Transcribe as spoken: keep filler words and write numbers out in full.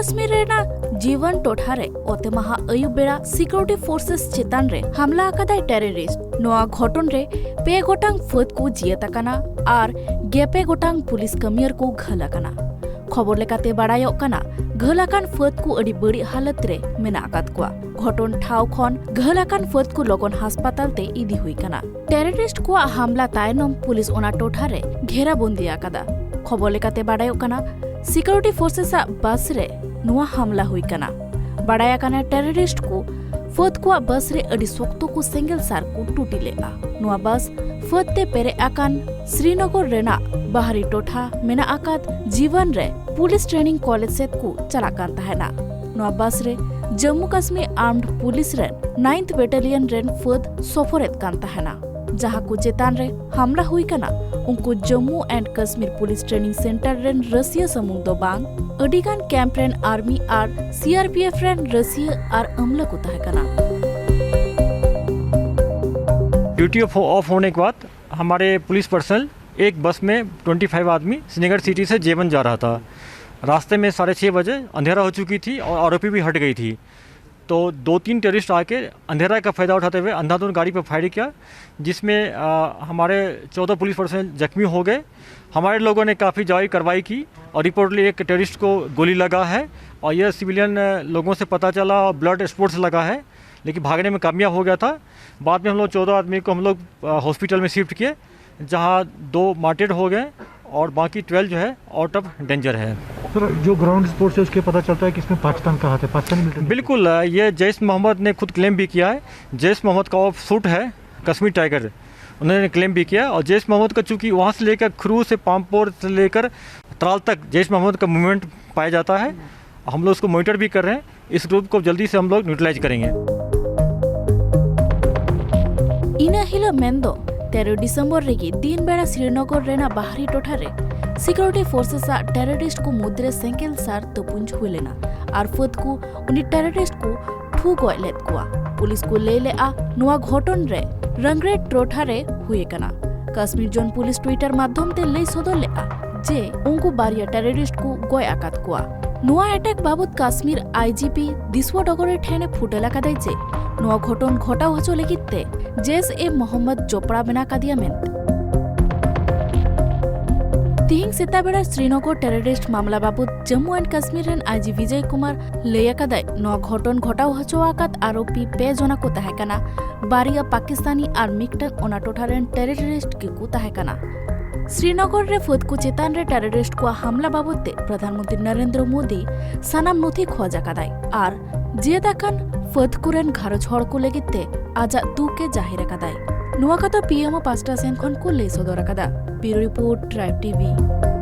ᱠᱟᱥᱢᱤᱨ ᱨᱮᱱᱟᱜ ᱡᱤᱣᱟᱱ ᱴᱚᱴᱷᱟ ᱨᱮ ᱚᱛᱮ ᱢᱟᱦᱟ ᱟᱹᱭᱩᱵ ᱵᱮᱲᱟ security forces ᱪᱮᱛᱟᱱ ᱨᱮ ᱦᱟᱢᱞᱟ ᱟᱠᱟᱫᱟᱭ terrorist᱾ ᱱᱚᱣᱟ ᱜᱷᱚᱴᱚᱱ ᱨᱮ ᱯᱮ ᱜᱚᱴᱟᱝ ᱯᱷᱟᱹᱫ ᱠᱚ ᱡᱤᱭᱟᱹᱛ ᱟᱠᱟᱱᱟ ᱟᱨ ᱜᱮᱞ ᱯᱮ ᱜᱚᱴᱟᱝ ᱯᱩᱞᱤᱥ ᱠᱟᱹᱢᱤᱭᱟᱹ ᱠᱚ ᱜᱷᱟᱹᱞ ᱟᱠᱟᱱᱟ᱾ ᱠᱷᱚᱵᱚᱨ ᱞᱮᱠᱟᱛᱮ ᱵᱟᱲᱟᱭᱚᱜ ᱠᱟᱱᱟ, ᱜᱷᱟᱹᱞ ᱟᱠᱟᱱ ᱯᱷᱟᱹᱫ ᱠᱚ ᱟᱹᱰᱤ ᱵᱟᱹᱲᱤᱡ ᱦᱟᱞᱚᱛ ᱨᱮ ᱢᱮᱱᱟᱜ ᱟᱠᱟᱫ ᱠᱚᱣᱟ᱾ ᱜᱷᱚᱴᱚᱱ ᱴᱷᱟᱶ ᱠᱷᱚᱱ ᱜᱷᱟᱹᱞ ᱟᱠᱟᱱ ᱯᱷᱟᱹᱫ ᱠᱚ ᱞᱚᱜᱚᱱ ᱦᱟᱥᱯᱟᱛᱟᱞ ᱛᱮ ᱤᱫᱤ ᱦᱩᱭ ᱠᱟᱱᱟ᱾ terrorist ᱠᱚᱣᱟᱜ ᱦᱟᱢᱞᱟ ᱛᱟᱭᱱᱚᱢ ᱯᱩᱞᱤᱥ ᱚᱱᱟ ᱴᱚᱴᱷᱟ ᱨᱮ ᱜᱷᱮᱨᱟᱵᱚᱱᱫᱤ ᱟᱠᱟᱫᱟ᱾ ᱠᱷᱚᱵᱚᱨ ᱞᱮᱠᱟᱛᱮ ᱵᱟᱰᱟᱭᱚᱜ ᱠᱟᱱᱟ, security forces ᱟᱜ ᱵᱟᱥ ᱨᱮ ᱱᱚᱣᱟ ᱦᱟᱢᱞᱟ ᱦᱩᱭ ᱠᱟᱱᱟ᱾ ᱵᱟᱰᱟᱭ ᱟᱠᱟᱱᱟ, terrorist ᱠᱚ ᱯᱷᱟᱹᱫ ᱠᱚᱣᱟᱜ ᱵᱟᱥ ᱨᱮ ᱟᱹᱰᱤ ᱥᱚᱠᱛᱚ ᱠᱚ ᱥᱮᱸᱜᱮᱞ ᱥᱟᱨ ᱠᱚ ᱴᱩᱴᱤ ᱞᱮᱫᱼᱟ᱾ ᱱᱚᱣᱟ ᱵᱟᱥ ᱯᱷᱟᱹᱫ ᱛᱮ ᱯᱮᱨᱮᱡ ᱟᱠᱟᱱ ᱥᱨᱤᱱᱚᱜᱚᱨ ᱨᱮᱱᱟᱜ ᱵᱟᱦᱨᱤ ᱴᱚᱴᱷᱟ ᱢᱮᱱᱟᱜ ᱟᱠᱟᱫ ᱡᱤᱣᱟᱱ ᱨᱮ ᱯᱩᱞᱤᱥ training college ᱥᱮᱫ ᱠᱚ ᱪᱟᱞᱟᱜ ᱠᱟᱱ ᱛᱟᱦᱮᱱᱟ᱾ ᱱᱚᱣᱟ ᱵᱟᱥ ᱨᱮ ᱡᱚᱢᱢᱩ ᱠᱟᱥᱢᱤᱨ armed ᱯᱩᱞᱤᱥ ᱨᱮᱱ ninth battalion ᱨᱮᱱ ᱯᱷᱟᱹᱫ ᱥᱚᱯᱷᱚᱨᱮᱫ ᱠᱟᱱ ᱛᱟᱦᱮᱱᱟ᱾ ᱡᱟᱦᱟᱸ ᱠᱚ ᱪᱮᱛᱟᱱ ᱨᱮ ᱦᱟᱢᱞᱟ ᱦᱩᱭ ᱠᱟᱱᱟ, ᱩᱱᱠᱩ Jammu and Kashmir police training center ᱨᱮᱱ ᱨᱟᱹᱥᱤᱭᱟᱹ ᱥᱩᱢᱩᱝ ᱫᱚ ᱵᱟᱝ, ᱟᱹᱰᱤ ᱜᱟᱱ camp ᱨᱮᱱ army ᱟᱨ CRPF ᱨᱮᱱ ᱨᱟᱹᱥᱤᱭᱟᱹ ᱟᱨ ᱟᱹᱢᱞᱟᱹ ᱠᱚ ᱛᱟᱦᱮᱸ ᱠᱟᱱᱟ᱾ ड्यूटी ऑफ ऑफ होने के बाद हमारे पुलिस पर्सनल एक बस में ट्वेंटी फ़ाइव आदमी श्रीनगर सिटी से जेवन जा रहा था। रास्ते में साढ़े छः बजे अंधेरा हो चुकी थी और आरोपी भी हट गई थी। तो दो तीन टेररिस्ट आके अंधेरा का फ़ायदा उठाते हुए अंधाधुंध गाड़ी पर फायर किया, जिसमें आ, हमारे चौदह पुलिस पर्सनल जख्मी हो गए। हमारे लोगों ने काफ़ी जारी कार्रवाई की और रिपोर्टली एक टेररिस्ट को गोली लगा है और यह सिविलियन लोगों से पता चला और ब्लड स्पॉट्स लगा है, लेकिन भागने में कामयाब हो गया था। बाद में हम लोग चौदह आदमी को हम लोग हॉस्पिटल में शिफ्ट किए, जहां दो मार्टेड हो गए और बाकी ट्वेल्व जो है आउट ऑफ डेंजर है। सर, जो ग्राउंड रिपोर्ट से उसके पता चलता है कि इसमें पाकिस्तान का हाथ है, पाकिस्तानी मिलिटेंट। बिल्कुल, ये जैश मोहम्मद ने खुद क्लेम भी किया है। जैश मोहम्मद का ऑफ शूट है कश्मीर टाइगर, उन्होंने क्लेम भी किया। और जैश मोहम्मद का चूंकि वहां से लेकर क्रू से पामपोर से लेकर त्राल तक जैश मोहम्मद का मूवमेंट पाया जाता है, हम लोग उसको मॉनिटर भी कर रहे हैं। इस ग्रुप को जल्दी से हम लोग न्यूट्रलाइज करेंगे। ᱤᱱᱟᱹ ᱦᱤᱞᱳᱜ ᱢᱮᱱᱫᱚ ᱛᱮᱨᱚ ᱰᱤᱥᱮᱢᱵᱚᱨ ᱨᱮᱜᱮ ᱫᱤᱱ ᱵᱮᱲᱟ ᱥᱨᱤᱱᱚᱜᱚᱨ ᱨᱮᱱᱟᱜ ᱵᱟᱦᱨᱤ ᱴᱚᱴᱷᱟ ᱨᱮ security forces ᱟᱜ terrorist ᱠᱚ ᱢᱩᱫᱽᱨᱮ ᱥᱮᱸᱜᱮᱞ ᱥᱟᱨ ᱛᱩᱯᱩᱧ ᱦᱩᱭ ᱞᱮᱱᱟ ᱟᱨ ᱯᱷᱟᱹᱫ ᱠᱚ ᱩᱱᱤ terrorist ᱠᱚ ᱴᱷᱩ ᱜᱚᱡ ᱞᱮᱫ ᱠᱚᱣᱟ᱾ ᱯᱩᱞᱤᱥ ᱠᱚ ᱞᱟᱹᱭ ᱞᱮᱫᱼᱟ, ᱱᱚᱣᱟ ᱜᱷᱚᱴᱚᱱ ᱨᱮ ᱨᱟᱝᱨᱮᱰ ᱴᱚᱴᱷᱟ ᱨᱮ ᱦᱩᱭ ᱟᱠᱟᱱᱟ᱾ ᱠᱟᱥᱢᱤᱨ ᱡᱳᱱ ᱯᱩᱞᱤᱥ ᱴᱩᱭᱴᱟᱨ ᱢᱟᱫᱽᱫᱷᱚᱢ ᱛᱮ ᱞᱟᱹᱭ ᱥᱚᱫᱚᱨ ᱞᱮᱫᱼᱟ ᱡᱮ ᱩᱱᱠᱩ ᱵᱟᱨᱭᱟ terrorist ᱠᱚ ᱜᱚᱡ ᱟᱠᱟᱫ ᱠᱚᱣᱟ᱾ ᱱᱚᱣᱟ ᱮᱴᱮᱠ ᱵᱟᱵᱚᱛ ᱠᱟᱥᱢᱤᱨ ᱟᱭ ᱡᱤ ᱯᱤ ᱫᱤᱥᱣᱟ ᱰᱚᱜᱚᱨ ᱨᱮ ᱴᱷᱮᱱ ᱮ ᱯᱷᱩᱴᱮᱞ ᱟᱠᱟᱫᱟᱭ ᱡᱮ ᱱᱚᱣᱟ ᱜᱷᱚᱴᱚᱱ ᱜᱷᱚᱴᱟᱣ ᱦᱚᱪᱚ ᱞᱟᱹᱜᱤᱫ ᱛᱮ ᱡᱮᱥ ᱮ ᱢᱚᱦᱚᱢᱢᱚᱫ ᱡᱚᱯᱲᱟᱣ ᱢᱮᱱᱟᱜ ᱟᱠᱟᱫᱮᱭᱟ ᱢᱮᱱᱛᱮ᱾ ᱛᱤᱦᱤᱧ ᱥᱮᱛᱟᱜ ᱵᱮᱲᱟ ᱥᱨᱤᱱᱚᱜᱚᱨ ᱴᱮᱨᱚᱨᱤᱥᱴ ᱢᱟᱢᱞᱟ ᱵᱟᱵᱚᱛ ᱡᱟᱢᱢᱩ ᱮᱱᱰ ᱠᱟᱥᱢᱤᱨ ᱨᱮᱱ ᱟᱭ ᱡᱤ ᱵᱤᱡᱚᱭ ᱠᱩᱢᱟᱨ ᱞᱟᱹᱭ ᱟᱠᱟᱫᱟᱭ, ᱱᱚᱣᱟ ᱜᱷᱚᱴᱚᱱ ᱜᱷᱚᱴᱟᱣ ᱦᱚᱪᱚ ᱟᱠᱟᱫ ᱟᱨᱳᱯᱤ ᱯᱮ ᱡᱚᱱᱟ ᱠᱚ ᱛᱟᱦᱮᱸ ᱠᱟᱱᱟ, ᱵᱟᱨᱭᱟ ᱯᱟᱠᱤᱥᱛᱟᱱᱤ ᱟᱨ ᱢᱤᱫᱴᱟᱝ ᱚᱱᱟ ᱴᱚᱴᱷᱟ ᱨᱮᱱ ᱴᱮᱨᱚᱨᱤᱥᱴ ᱜᱮᱠᱚ ᱛᱟᱦᱮᱸ ᱠᱟᱱᱟ᱾ ᱥᱨᱤᱱᱚᱜᱚᱨ ᱨᱮ ᱯᱷᱟᱹᱫ ᱠᱚ ᱪᱮᱛᱟᱱ ᱨᱮ ᱴᱮᱨᱚᱨᱤᱥᱴ ᱠᱚᱣᱟᱜ ᱦᱟᱢᱞᱟ ᱵᱟᱵᱚᱛ ᱛᱮ ᱯᱨᱚᱫᱷᱟᱱ ᱢᱚᱱᱛᱨᱤ ᱱᱚᱨᱮᱱᱫᱨᱚ ᱢᱳᱫᱤ ᱥᱟᱱᱟᱢ ᱱᱚᱛᱷᱤ ᱠᱷᱚᱡ ᱟᱠᱟᱫᱟᱭ ᱟᱨ ᱡᱤᱭᱟᱹᱫ ᱟᱠᱟᱱ ᱯᱷᱟᱹᱫ ᱠᱚᱨᱮᱱ ᱜᱷᱟᱨᱚᱸᱡᱽ ᱦᱚᱲ ᱠᱚ ᱞᱟᱹᱜᱤᱫ ᱛᱮ ᱟᱡᱟᱜ ᱫᱩᱠ ᱮ ᱡᱟᱦᱮᱨ ᱟᱠᱟᱫᱟᱭ᱾ ᱱᱚᱣᱟ ᱠᱟᱛᱷᱟ ᱯᱤ ᱮᱢ ᱳ ᱯᱟᱥᱴᱟ ᱥᱮᱱ ᱠᱷᱚᱱ ᱠᱚ ᱞᱟᱹᱭ ᱥᱚᱫᱚᱨ ᱟᱠᱟᱫᱟ᱾ ᱵᱤᱭᱩᱨᱳ ᱨᱤᱯᱳᱨᱴ, ᱴᱨᱟᱭᱤᱵᱽ ᱴᱤ ᱵᱷᱤ᱾